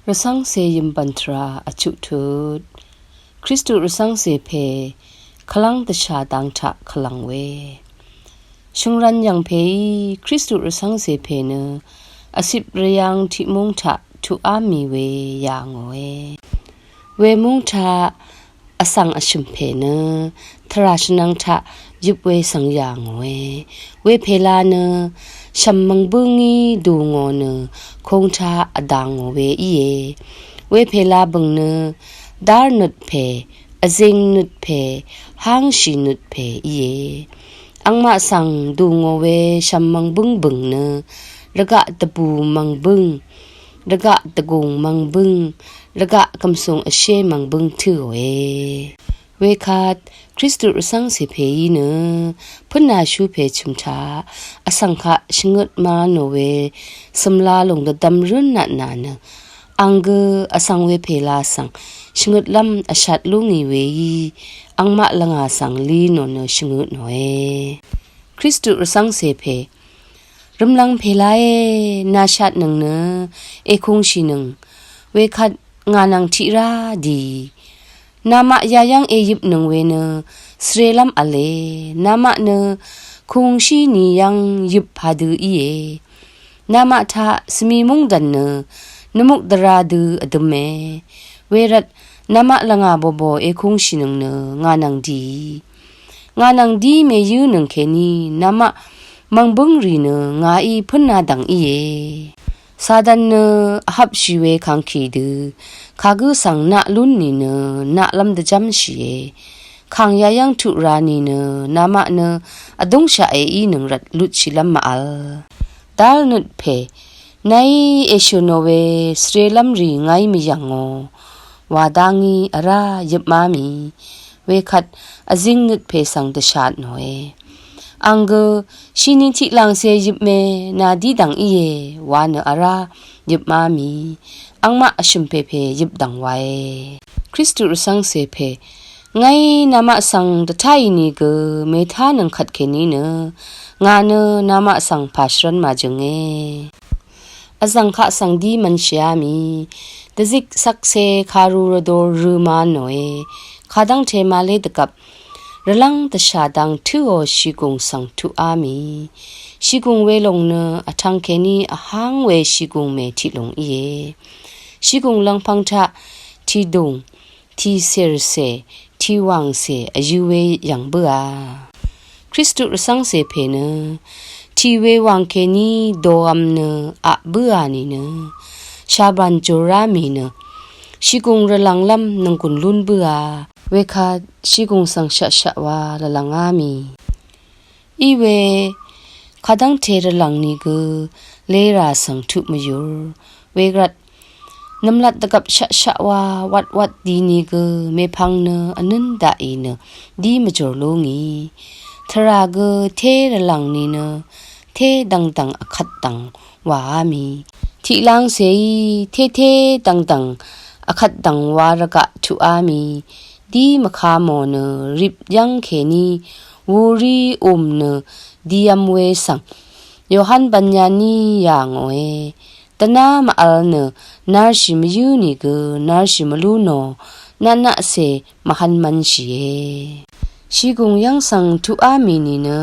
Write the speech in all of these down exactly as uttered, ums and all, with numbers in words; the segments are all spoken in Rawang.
Rvcv́ngcè yø̀mbv̀n tvrà vchuq tut. Kristu rvcv́ngcè pè kvlv́ng dvshà dang taq kvlv̀ng we. Shø̀ngrv̄n yv̀ng pèí Kristu rvcv́ngcè pè nø vcip rvyang tiqmúng taq tuqá mì we yà ngòe. Wemúng taq vsvng vshø̀m pè nø tvrà shvnvng taq yøp we svng yà ngòe. Wepèla nø shv̀m mv̀ngbǿngí dù ngò nø kūng taq vdà ngò we íe. Wepèla bø̀ng nø dárnøt pè, vzing nøt pè, hángshì nøt pè íe. Angmaq svng dù ngò we shv̀m mv̀ngbǿng bø̀ng nø rvgaq dvbù mv̀ngbǿng, rvgaq dvgùng mv̀ngbǿng, rvgaq kv̀msùng vshé mv̀ngbǿng tǿòe. Wekvt Kristu rvcv́ngcè pèí nø pǿnashú pè chø̀m taq vsvng kaq shvngøt ma nò we cø̀mla lòng dvdvm rǿn natnà nø ang gø vsvng wepèla svng shvngøtlv́m vshat lú ngì weí angmaq lvngà svng li nò nø shvngøt nòe. Kristu rvcv́ngcè pè rvmlvng pèlaé nashatnøng nø èkungshìnøng wekvt ngà nvng tiqrá dì. Namaq yayv́ng èyøpnøng we nø svrelv́m v̄le. Namaq nø kūngshí ni yv́ng yøp padø íe. Namaq taq svmi mungdv̀n nø nvmuk dvra dø vdøme. Wervt namaq lvngà bòbò èkungshìnøng nø ngà nvng dì. Ngà nvng dí mèyǿnøng kèní namaq mv̀ngbǿng rì nø ngàí pǿnadv̀ng íe. Satan nø vhvpshì we kangkì dø kagǿ svng naq lún nìnø naqlv́m dvjv́mshìe. Kàng yayv́ng tuq ra nìnø namaq nø vdúngshaq èínøng rvt lutshìlv́m màvl. Dálnøt pè nàí èshø̀ nò we svrelv́m rì ngàí mvyv̀ngò wa dá ngí vrá yøpmá mì. Wekvt vzing nøt pè svng dvshat nòe. Ang gø shini tiqlangcè yøpme nàdí dv̀ng íe wa nø vrá yøpmá mì. Angmaq vshø̀m pè pè yøpdv̀ng wae. Kristu rvcv́ngcè pè ngàí namaq svng dvtáì nìgø mètánøng kvtkèní nø ngà nø namaq svng pà shvrv́n màjø̀nge. Vzv̀ng kaq svng dí mv̄nshìá mì. Dvzik svkse karu rvdor rø̄ ma nòe. Kadv́ngte malé dvgvp rvlv́ng dvshà dang tǿò shìgùng svng tuqá mì. Shìgùng welòng nø vtvng kèní vháng we shìgùng mè tiqlùng íe. Shìgùng lvngpv̄ng taq tìdùng, tìcèrcè, tìwàngcè vyø̄ we yv̀ng bǿà. Kristu rvcv́ngcè pè nø tì we wàng kèní dòvm nø aq bǿà nìnø shabàn jùrá mì nø shìgùng rvlv̀nglv́m nònggùn lún bǿà. Wekvt shìgùng svng shaqshaq wa lvlv̀ngá mì. Iwe kadv́ngte rvlv̀ng nìgø lerà svng tuq mvyùr. Wervt nv̀mlat dvgvp shaqshaq wa watwat di nìgø mèpvng nø vnǿn daqì nø dí mvjùr lú ngì. Tvrà gø té rvlv̀ng nìnø té dv̀ngdv̀ng vkvt dv̀ng wàá mì. Tiqlangcèí tété dv̀ngdv̀ng vkvt dv̀ng wa rvgaq tuqá mì. Dí mvka mò nø rip yv́ng kèní wurí um nø diyvm we svng Yohan bv̀nyaní yà ngòe. Dvná màvl nø narshì mvyǿ nìgø narshì mvlú nò natnaqcè mvhv̄n mv̄nshìe. Shìgùng yv́ng svng tuqá mì nìnø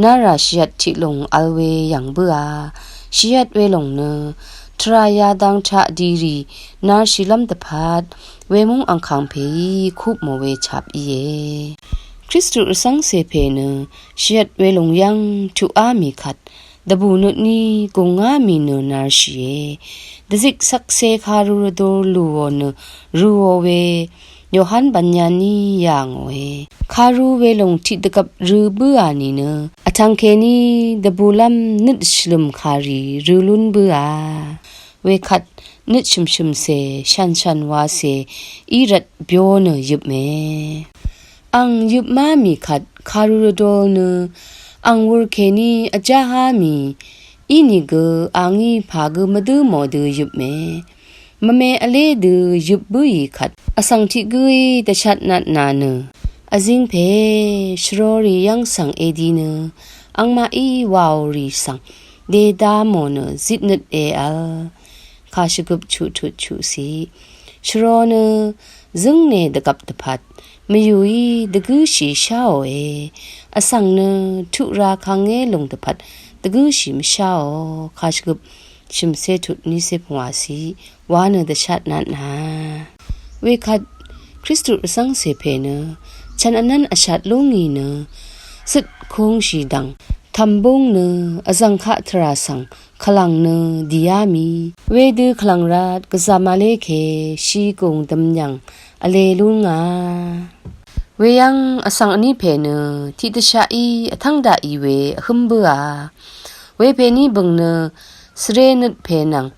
narà shìvt tiqlùng vl we yv̀ng bǿà. Shìvt welòng nø tvrà yadang taq dìrì narshìlv́m dvpvt wemúng angkàng pèí kup mò we chap íe. Kristu rvcv́ngcè pè nø shìvt welùng yv́ng tuqá mì kvt dvbù nøtní gùngá mì nø narshìe. Dvzik svkse karu rvdor lùò nø rø̄ò we Yohan bv̀nyaní yà ngòe. Karu welòng tiqdvgvp rø̄ bǿà nìnø vtvng kèní dvbùlv́m nøt shvlø̀m kàrì rø̄ lún bǿà. Wekvt nøt shø̀mshø̀mcè shànshàn wacè í rvt byo nø yøpme. Ang yøpmá mì kvt karu rvdor nø ang wur kèní vjáhá mì. Inìgø a ngí pà gø mvdǿ mò dø yøpme. Mvme vlé dø yøp bǿì kvt vsvng tiq gǿí dvshat natnà nø vzing pè shvrorì yv́ng svng èdi nø angmaqí wàò rì svng dèda mò nø zitnøt èvl. kàshvgøp chuqtut chuqsiq. Shvro nø zǿngne dvgvp dvpvt mvyùí dvgǿshì sháòe. Vsvng nø tuqra kangé lùng dvpvt dvgǿshì mvsháò. Kàshvgøp shø̀mcé tut nícé pvngwàsiq wa nø dvshatnatnà. Wekvt Kristu rvcv́ngcè pè nø chv̀n vnv́n vshat lúngì nø cøt kūngshì dv̀ng tv̀mbúng nø vzv̀ng kaq tvrà svng kvlv̀ng nø dìá mì. Wedø kvlv̀ng rvt gvzà màlé ke shigùng dvmyv̀ng vlē lúngà. Weyv́ng vsvng vní pè nø tiqdvshaqí vtv́ng daqì we vhǿm bǿà. Wepèní bø̀ng nø svre nøt pè nvng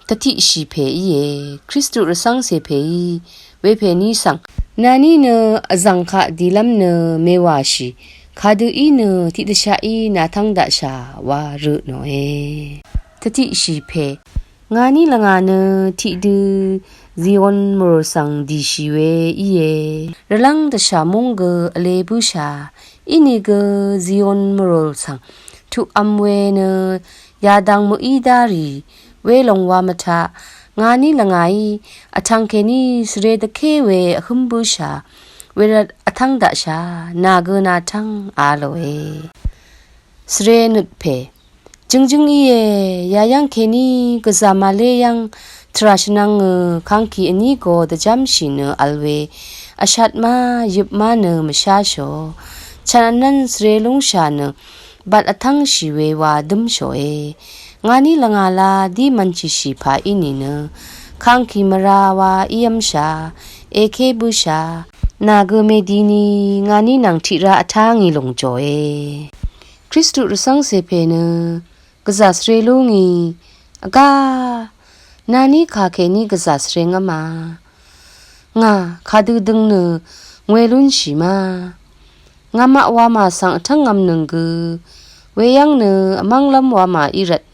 dvtiqshì pè íe. Kristu rvcv́ngcè pèí wepèní svng, naní nø vzv̀ng kaq dìlv́m nø mèwàshì, kadø í nø tiqdvshaqí nàtv́ng daqshà wa rø tnòe. Dvtiqshì pè, nganí lvngà nø tiqdø Zion mvrùl svng dìshì we íe. Rvlv́ng dvshà múng gø vlē bǿshà, inìgø Zion mvrùl svng tuqv̄m we nø yadvng mø̀í dárì welòng wa mvtaq, nganí lvngàí vtv̀ng kèní svre dvké we vhǿm bǿshà, wervt vtv́ng daqshà, nà gø nàtv́ng a lòe. Svre nøt pè, jøngjǿng íe. Yayv́ng kèní gvzà màlé yv́ng tvrà shvnvng, ø, kangkì vní go dvjv́mshì nø vl we vshat má yøp má nø mvsháshò. Chv̀n vnv́n svre lúngshà nø bat vtv́ngshì we wa dǿmshòe. Nganí lvngà la dí mv̄nshìshì pà í nìnø kangkì mvrā wa ív́mshà, èké bǿshà, nà gø mèdini nganí nvng tiqrá vtá ngì lùng jòe. Kristu rvcv́ngcè pè nø gvzà svre lúngì, vgá, naní kà kèní gvzà svre ngv́mā. Ngà kadø døng nø ngwe lúnshì ma. Ngàmaq wamà svng vtv́ng ngv̄mnøng gø weyv́ng nø vmv́nglv́m wamà í rvt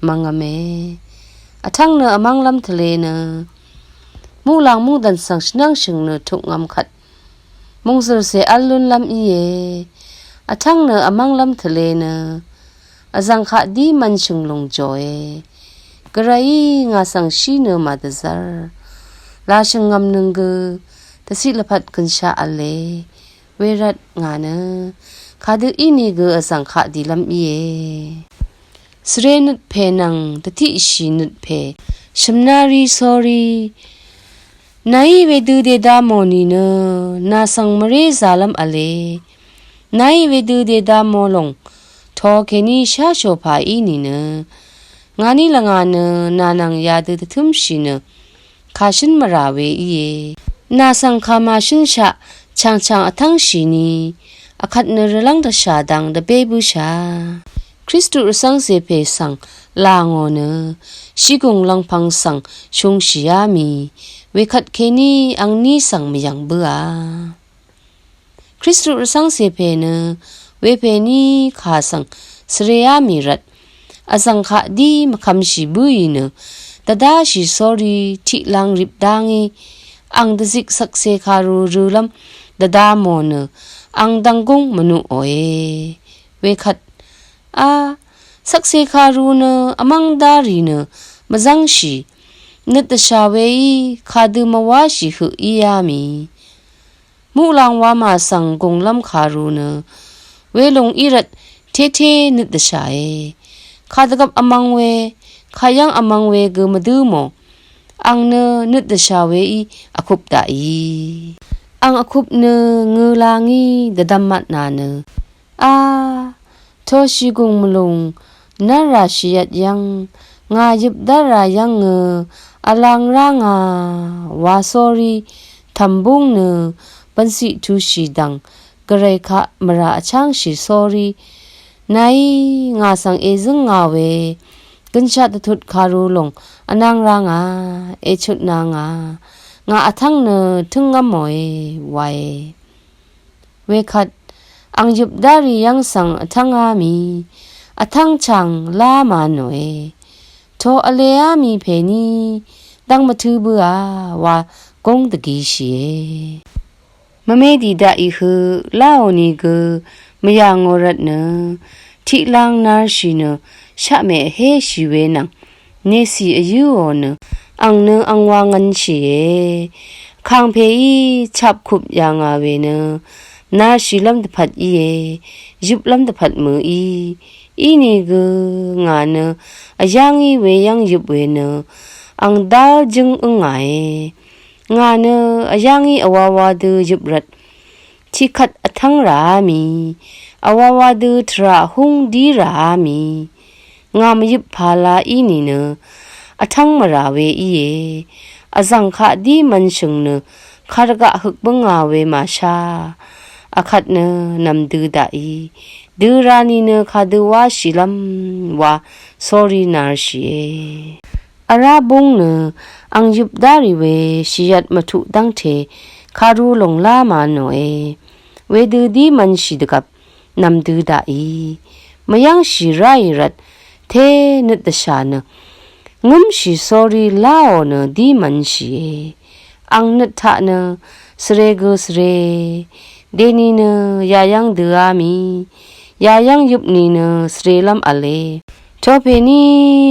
mvngv̄me. Vtv́ng nø vmv́nglv́m tvlē nø muqlàng mungdàn svng shvnv́ngshø̀ng nø tuq ngv̄m kvt mungzø̀lcè v́l lúnlv́m íe. Vtv́ng nø vmv́nglv́m tvlē nø vzv̀ng kaq dí mv̄nshø̀ng lùng jòe. Gvrayí ngà svng shí nø màdvzv́r. Lashø̀ng ngv̀mnøng gø dvciq lvpat gønshaq v̄le. Wervt ngà nø kadø ínìgø vzv̀ng kaq dìlv́m íe. Svre nøt pè nvng dvtiqshì nøt pè shø̀mnárí sórí. Nàí wedø dèda mò nìnø nà svng mvré zàlv́m v̄le. Nàí wedø dèda mò lòng tokèní sháshò pà í nìnø nganí lvngà nø nà nvng yadø dvtǿmshì nø kàshǿn mvrà we íe. Nà svng kàmàshǿnshaq chàngchàng vtv́ngshì ni vkvt nø rvlv́ng dvshà dang dvbé bǿshà. Kristu rvcv́ngcè pè svng là ngò nø shigùng lvngpv̄ng svng shungshìá mì wekvt kèní angní svng mvyv̀ng bǿà. Kristu rvcv́ngcè pè nø wepèní kà svng svreá mì rvt vzv̀ng kaq dí mvkvmshì bǿì nø dvdáshì sórí tiqlang rip dá ngí ang dvzik shvkse kàru rølv́m dvda mò nø ang dvnggúng mvnuqòe. Wekvt a shvkse kàru nø vmv́ng dárì nø mvzv́ngshì nøt dvshà weí kadø mvwáshì høq íá mì. Muqlàng wamà svng gùnglv́m kàru nø welùng í rvt tété nøt dvshàe. Kadvgvp vmvng we, kayv́ng vmvng we gø mvdǿ mò. Ang nø nøt dvshà weí vkup daqì. Ang vkup nø ngø̄ la ngí dvdvm matnà nø a toshì gùng mvlùng nv́rrà shìyvt yv́ng ngà yøp dv́rrà yv́ngø vlang rá ngà wa sórí tv̀mbúng nø bv̀nciq tushì dv̀ng gvray kaq mvrà vchángshì sórí nàí ngà svng èzǿng ngà we gønshaq dvtut kàru lòng vnang rá ngà èchutna ngà ngà vtv́ng nø tǿngv́mòe wae. Wekvt ang yøp dárì yv́ng svng vtv́ngá mì vtv́ng chàng lá mànòe. To vleá mì pèní dv́ng mvtǿ bǿà wa gúng dvgishìe. Mvmedì daqì høq láò nìgø mvyà ngò rvtnø tiqlang narshì nø shaqmè vhéshì we nvng Nècì vyǿò nø, ang nø angwā ngv̄nshìe. Kàngpèí chapkup yà ngà we nø, narshìlv́m dvpvt íe, yøplv́m dvpvt mø̀í. Inìgø ngà nø, vyá ngí weyv́ng yøp we nø, ang dál jǿng ǿngàe. Ngà nø, vyá ngí vwawa dø yøp rvt. Tiqkvt vtv́ng ràá mì, vwawa dø tvrà húng dí ràá mì. Ngà mvyøp pàla í nìnø, vtv́ng mvrà we íe. Vzv̀ng kaq dí mv̄nshø̀ng nø, kàrvgaq høk bǿngā we màshá. Vkvt nø, nv̀mdø daqì. Dø rā nìnø, kadø wáshìlv́m wa, sórí narshìe. Vrá búng nø, ang yøp dárì we, shìyvt mvtuq dv́ngte, kàru lòng lá mànòe. Wedø dí mv̄nshì dvgvp, nv̀mdø daqì. Mvyv́ngshì ráì rvt, té nøt dvshà nø. Ngǿmshì sórí láò nø dí mv̄nshìe. Ang nøt taq nø, svre gø svre. Dèni nø, yayv́ng døá mì. Yayv́ng yøp nìnø, svrelv́m v̄le. Topèní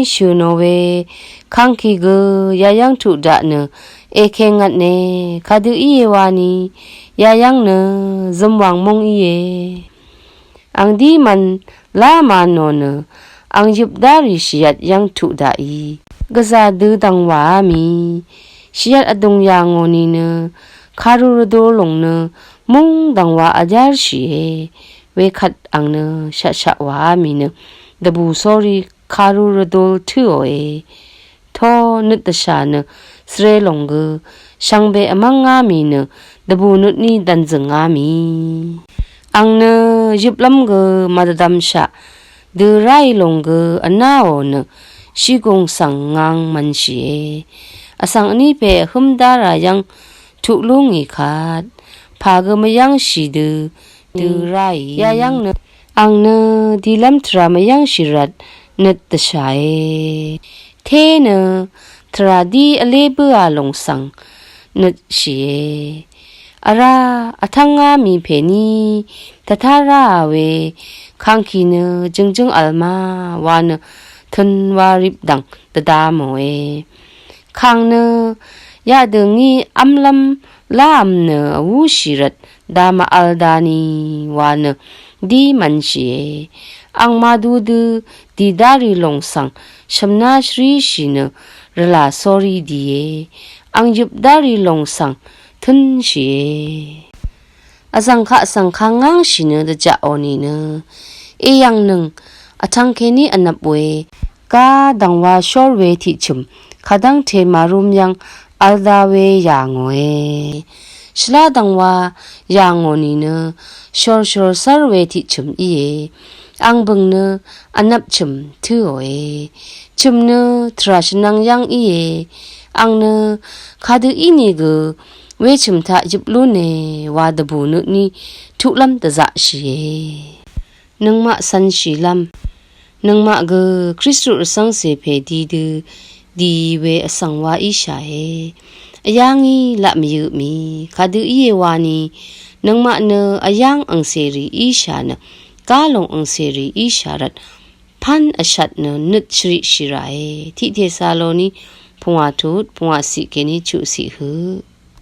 shø̀nò we, kàngkì gø, yayv́ng tuq daq nø, èkèngvtne, kadø íe wani, yayv́ng nø, zømwàng múng íe. Ang dí mv̄n lá mànò nø, ang yøp dárì shìyvt yv́ng tuq daqì. Gvzà dø dv̀ngwàá mì. Shìyvt vdùng yà ngò nìnø, kàru rvdul lòng nø, múng dv̀ngwà vjárshìe. Wekvt ang nø, shaqshaq wàá mì nø, dvbù sórí, kàru rvdul tǿòe. To nøt dvshà nø, svre lòng gø, shvngbe vmv́ngá mì nø, dvbù nøtní dv̀nzø̀ngá mì. Ang nø, yøplv́m gø, màdvdvmshaq, dø ráì lòng gø, vnáò nø, shìgùng svng ngang mv̄nshìe. Vsvng vní pè vhǿm dárà yv́ng, tuq lú ngì kvt, pà gø mvyv́ngshì dø, dø ráì. Yayv́ng nø, ang nø, dìlv́m tvrà mvyv́ngshì rvt, nøt dvshàe. Té nø, tvrà dí vlé bǿà lòng svng, nøtshìe. Vrá, vtv́ngá mì pèní, tvtá ráà we, kàngkì nø, jø̀ngjǿng vl ma, wa nø, tø̄n wa rip dv̀ng, dvda mòe. Kàng nø, yadø ngí v́mlv́m, láàm nø, vwúshì rvt, dama vl dani, wa nø, dí mv̄nshìe. Ang màdu dø, dì dárì lòng svng, shv̀mná shvríshì nø, rvlà sórí dìe. Ang yøp dárì lòng svng, tǿnshìe. Vzv̀ng kaq svng kàngángshì nø, dvjaqò nìnø. Èyv̀ngnøng, vtv̄ng kèní vnvp we. Gá dv̀ngwa shór we tiqchø̀m, kadv́ngte màrum yv́ng v̄l da we yà ngòe. Shvlá dv̀ngwa yà ngò nìnø, shòrshòr sár we tiqchø̀m íe. Ang bø̀ng nø, vnvp chø̀m tǿòe. Chø̀m nø, tvrà shvnvng yv́ng íe. Ang nø, kadø ínìgø, wechø̀m taq yøp lúne, wa dvbù nøtní, tuqlv́m dvzaqshìe. Nøngmaq cv̄nshìlv́m. Nøngmaq gø Kristu rvcv́ngcè pè di dø, dì we vsvng wa íshàe. Vyá ngí laq mvyø mì, kadø íe wani, nøngmaq nø vyáng angcèrì íshà nø, gálòng angcèrì íshà rvt, pv́n vshvt nø nøt shvriqshì ràe. Tiq Tesaloni, pungwà tut, pungwà ciq kèní chuq ciq høq.